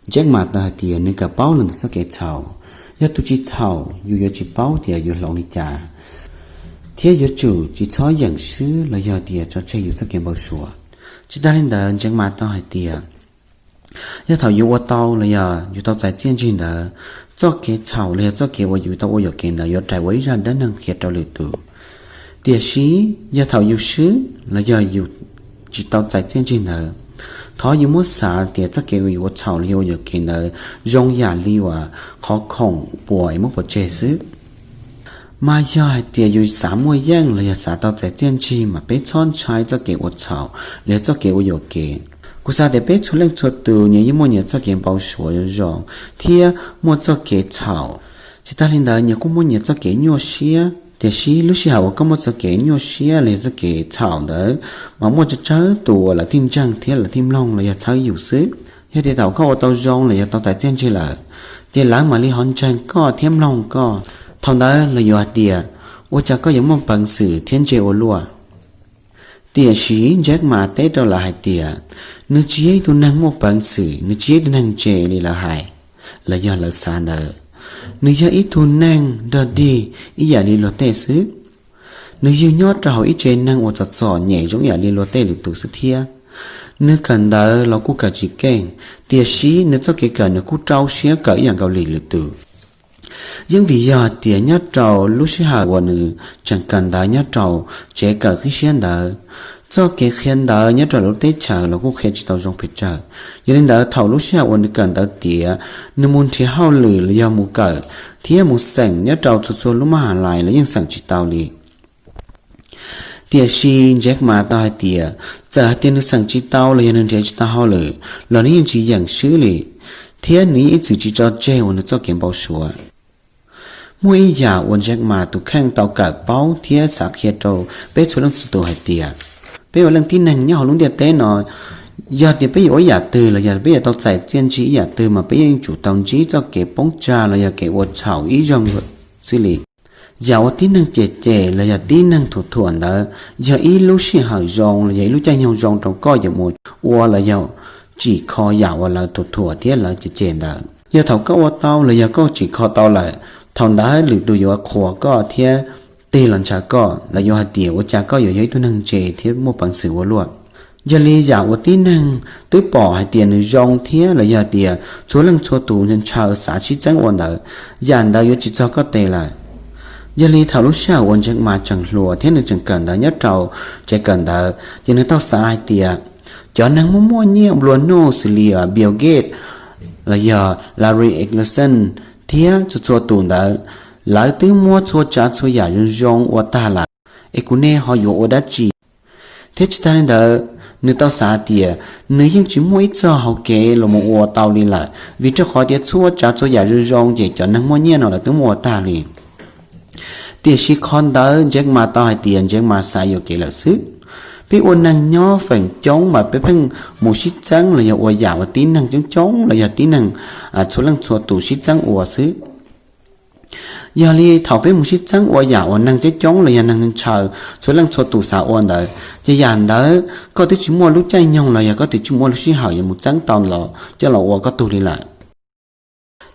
Jack Mas tau hais tias nws kawm paub los ntawm txoj kev txhaum, yog tus tsis txhaum yus yuav tsis paub tias yuav hloov li cas, thiab yuav tsum tsis txhob yeem swb los yog tias tso tseg yus txoj kev npau suav. Tsis tas li ntawd Jack Mas tau hais tias yog thaum yus ua tau los yog yus tau txais txiaj ntsig ntawd, txoj kev txhaum los yog txoj kev uas yus tau ua yuam kev ntawd yuav rais ua ib zaj dab neeg qhia rau lwm tus. Tiam sis yog thaum yus swb los yog yus tsis tau txais txiaj ntsig ntawd, thov yus muab xav tias txoj kev uas yus ua txhaum los yog ua yuam kev ntawd zoo yam li uas qhov khoom puas es muab pov tseg xwb. Mas yog hais tias yus xav muaj yeej los yog xav tau txais txiaj ntsig mas peb txhob ntshai txoj kev ua txhaum los yog txoj kev ua yuam kev. Kuv xav tias peb txhua leej txhua tus nyias yeej muaj nyias txoj kev npau suav zoo zoo thiab muaj txoj kev txhaum. Tsis tas li ntawd nyias kuj muaj nyias txoj kev nyuaj siab, tiam sis lub sij hawm uas koj muaj txoj kev nyuaj siab los yog txoj kev txhaum ntawd mas muaj tsawg tsawg tus uas lawv thiaj ntseeg thiab lawv thiaj mloog los yog txhawb yus xwb. Yog tias thaum koj ua tau zoo los yog tau txais txiaj ntsig lawm, ces lawv mam li ho ntseeg koj thiab mloog koj. Thaum ntawd lawv yuav hais tias, ua cas koj yuav muaj peev xwm thiab ntse ua luaj? Tiam sis Jack Mas teb rau lawv hais tias, nws tsis yog ib tug neeg muaj peev xwm, nws tsis yog ib tug neeg ntse li lawv hais los yog lawv xav ntawd. Nws yog ib tug neeg nrog dig ib yam li luag tej xwb. Nws yug nyob rau hauv ib tsev neeg uas txom txom nyem zoo yam li luag tej lwm tus xwb thiab. Nws kawm ntawv los kuj kawm tsis keej, tiam sis nws txoj kev kawm nws kuj rau siab kawm ib yam nkaus li lwm tus. Yeej vim yog tias nyob rau lub sij hawm uas nws tseem kawm ntawv nyob rau tsev kawm qib siab ntawd, txoj kev qhia ntawv nyob rau lawv lub teb chaws los kuj qhia tsis tau zoo pes tsawg. Yog li ntawd thaum lub sij hawm uas nws kawm ntawv tiav, nws mus nrhiav hauj lwm los yog mus kawm thiab mus xeem nyob rau txhua txhua lub mab has lais los yeej xeem tsis tau li. Tiam sis Jack Mas tau hais tias, txawm hais tias nws xeem tsis tau los yog nws nrhiav tsis tau hauj lwm los nws yeej tsis yeem swb li, thiab nws yeej ib txwm tsis tso tseg uas nws txoj kev npau suav. Muaj ib yam uas Jack Mas tus kheej tau kawm paub thiab xav qhia rau peb txhua leej txhua tus hais tias, peb ua leej tib neeg nyob hauv lub ntiaj teb no, yog tias peb yuav ua ib yam twg los yog peb yuav tau txais txiaj ntsig ib yam twg mas peb yeej tsum tau ntsib txoj kev poob tsag los yog kev ua txhaum ib zaug xwb li. Yam uas tib neeg cem cem los yog tib neeg thuam thuam ntawd yog ib lub sij hawm zoo los yog ib lub caij nyoog zoo rau koj yuav mus ua los yog tsim kho yam uas lawv thuam thuam thiab lawv cem cem ntawd. Yog thaum koj ua tau los yog koj tsim kho tau lawm, thaum ntawd lwm tus yuav qhuas koj thiab tig los ntshaw koj, lawv yuav hais tias ua cas koj yuav yog ib tug neeg ntse thiab muaj peev xwm ua luaj. Yog li yam uas tib neeg twb pom hais tias nws zoo thiab los yog tias txhua leej txhua tus ntshaw xav sib txeeb ua ntawd, yam ntawd yuav tsis txog koj tes lawm. Yog li thaum lub sij hawm uas Jack Mas tseem hluas thiab nws tseem kawm ntawv nyob rau tsev kawm ntawv, ces nws tau xav hais tias, cov neeg muaj muaj nyiaj nplua nuj xws li Bill Gates los yog Larry Ellison thiab txhua txhua tus ntawd, lawv twb muab txhua tsav txhua yam zoo zoo ua tag lawm, es kuv ne ho yuav ua dab tsi? Thiab tsis tas li ntawd, nws tau xav tias nws yeej tsis muaj ib txog hauv kev los mus ua tau li lawm, vim rau qhov tias txhua tsav txhua yam zoo zoo ces cov neeg muaj nyiaj no lawv twb muab ua tag li. Tiam sis qhov ntawd Jack Mas tau hais tias Jack Mas xav yuam kev lawm xwb. Peb ua neeg nyob feem coob mas peb pheej mus sib txeeb los yog ua yam uas tib neeg coob coob los yog tib neeg txhua leej txhua tus sib txeeb ua xwb. Yog li thaum peb mus sib txeeb ua yam uas neeg coob coob los yog neeg ntshaw txhua leej txhua tus xav ua ntawd, ces yam ntawd koj twb tsis muaj lub caij nyoog los yog koj twb tsis muaj lub sij hawm yuav mus txeeb tau los coj los ua koj tug li lawm.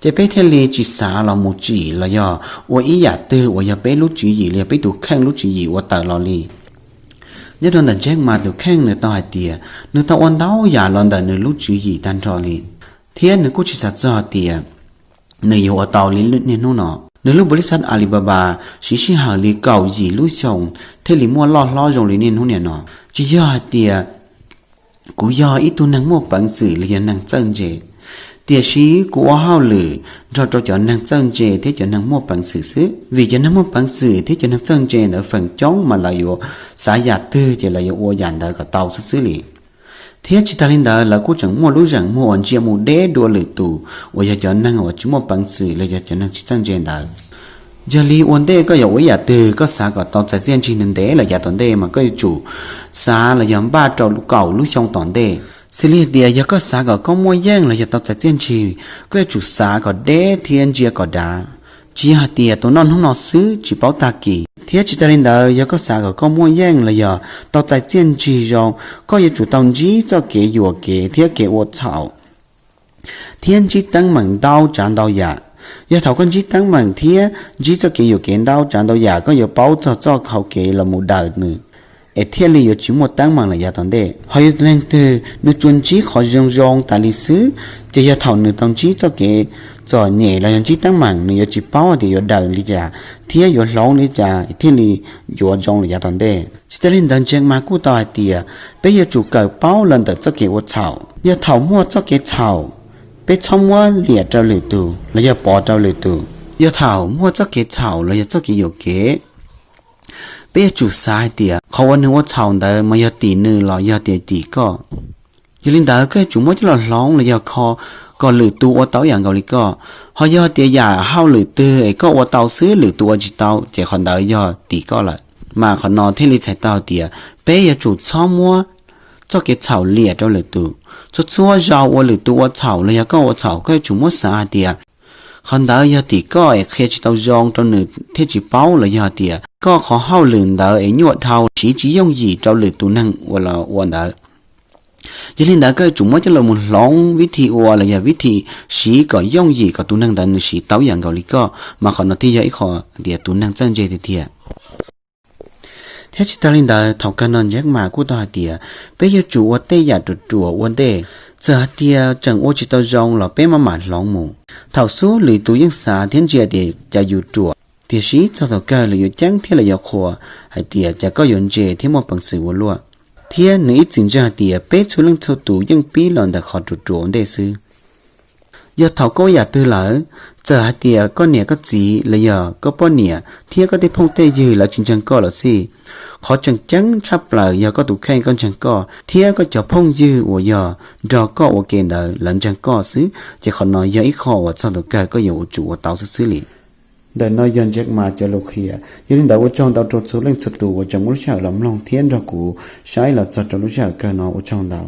Ces peb thiaj li tsis xav los mus tsim los yog ua ib yam twg uas yog peb lub tswv yim los yog peb tus kheej lub tswv yim ua tawm los li. Nyob rau ntawm Jack Mas tus kheej nws tau hais tias nws tau ua ntau yam los ntawm nws lub tswv yim tag nrho li, thiab nws kuj tsis xav txog tias nws yuav ua tau li niaj hnub no. Nws lub npaus lis xaj Alibaba siv sij hawm li kaum yim lub xyoo thiaj li muaj loj hlob zoo li niaj hnub niaj no. Tsis yog hais tias kuv yog ib tug neeg muaj peev xwm los yog neeg txawj ntse, tiam sis kuv ua hauj lwm nrog rau cov neeg txawj ntse thiab cov neeg muaj peev xwm xwb. Vim cov neeg muaj peev xwm thiab cov neeg txawj ntse ntawd feem coob mas lawv yuav xav yam twg ces lawv yuav ua yam ntawd kom tau xwb xwb li. Thiab tsis tas li ntawd lawv kuj tseem muaj lub zeem muag uas ntsia mus deb dua lwm tus uas yog cov neeg uas tsis muaj peev xwm los yog cov neeg tsis txawj ntse ntawd. Yog li ua ntej koj yuav ua ib yam twg koj xav kom tau txais txiaj ntsig ntev ntev lawm yav tom ntej mas koj yuav tsum xav los yog npaj rau kaum lub xyoo tom ntej. Xws li hais tias yog koj xav kom koj muaj yeej los yog tau txais txiaj ntsig, koj yuav tsum xav kom deb thiab ntsia kom dav. Tsis yog hais tias tus noj hnub no xwb tsis paub tag kis. Thiab tsis tas li ntawd yog koj xav kom koj muaj yeej los yog tau txais txiaj ntsig zoo, koj yuav tsum tau ntsib txoj kev yuam kev thiab kev ua txhaum. thiab ntsib teeb meem ntau tsav ntau yam. Yog thaum koj ntsib teeb meem thiab ntsib txoj kev yuam kev ntau tsav ntau yam, koj yuav paub txog txoj hau kev los mus daws nws, es thiaj li yuav tsis muaj teeb meem lawm yav tom ntej. Ho yog leej twg nws tsuas ntsib qhov zoo zoo tas li xwb, ces yog thaum nws tau ntsib txoj kev txom nyem los yog ntsib teeb meem, nws yuav tsis paub tias yuav daws li cas thiab yuav hloov li cas thiaj li yuav zoo lawm yav tom ntej. Tsis tas li ntawd, Jack Ma kuj tau hais tias peb yuav tsum kawm paub los ntawm txoj kev ua txhaum. Yog thaum muaj txoj kev txhaum, peb txhob muab liam rau lwm tus los yog pov rau lwm tus. Yog thaum muaj txoj kev txhaum los yog txoj kev yuam kev, peb yuav tsum xav hais tias qhov uas nws ua txhaum ntawd mas yog tim nws los yog tias tim koj. Yog li ntawd, koj yuav tsum muab coj los hloov los yog kho kom lwm tus ua tau ib yam nkaus li koj. Ho yog tias yam hauj lwm twg es koj ua tau xwb lwm tus ua tsis tau, ces qhov ntawd yog tim koj lawm. Mas qhov no thiaj li txhais tau tias peb yuav tsum txhob muab txoj kev txhaum liam rau lwm tus. Txhua txhua zaus uas lwm tus ua txhaum los yog koj ua txhaum, koj yuav tsum muab xav hais tias qhov ntawd yog tim koj es qhia tsis tau zoo rau nws thiaj tsis paub, los yog tias koj qhov hauj lwm ntawd es nyuaj dhau, siv tsis yooj yim rau lwm tus neeg uas los ua ntawd. Yog li ntawd, koj yuav tsum muab coj los mus hloov vib thi ua los yog vib thi siv kom yooj yim kom tus neeg ntawd nws siv tau ib yam nkaus li koj, mas qhov no thiaj yog ib qho tias tus neeg txawj ntse tiag tiag. Thiab tsis tas li ntawd, thaum kawg no Jack Ma kuj tau hais tias peb yuav tsum ua tej yam ruam ruam ua ntej. Txawm hais tias tseem ua tsis tau zoo los peb maj mam hloov mus. Thaum xub lwm tus yeej xav thiab ntsia tias cas yus ruam, tiam sis txog thaum kawg lawv yuav ceeb thiab lawv yuav qhuas hais tias cas koj yuav ntse thiab muaj peev xwm ua luaj. Thiab nws ib txwm ntseeg hais tias peb txhua leej txhua tus yeej pib los ntawm qhov ruam ruam ua ntej xwb. Yog thaum koj ua yam twg lawm, txawm hais tias koj niam koj txiv los yog koj poj niam thiab koj tej phooj tej ywg lawv tsis ntseeg koj los xij, qhov tseem ceeb tshaj plaws yog koj tus kheej koj ntseeg koj, thiab koj cov phooj ywg uas yog nrog koj ua ke ntawd lawv ntseeg koj xwb, ces qhov no yog ib qho uas txog thaum kawg koj yuav ua tsum ua tau xwb xwb li. Ntawm no yog Jack Ma cov lus qhia. Yog li ntawd, ua tsaug ntau rau txhua leej txhua tus uas tseem muaj lub sij hawm los mloog thiab nrog kuv saib los txog rau lub sij hawm kawg no. Ua tsaug ntau.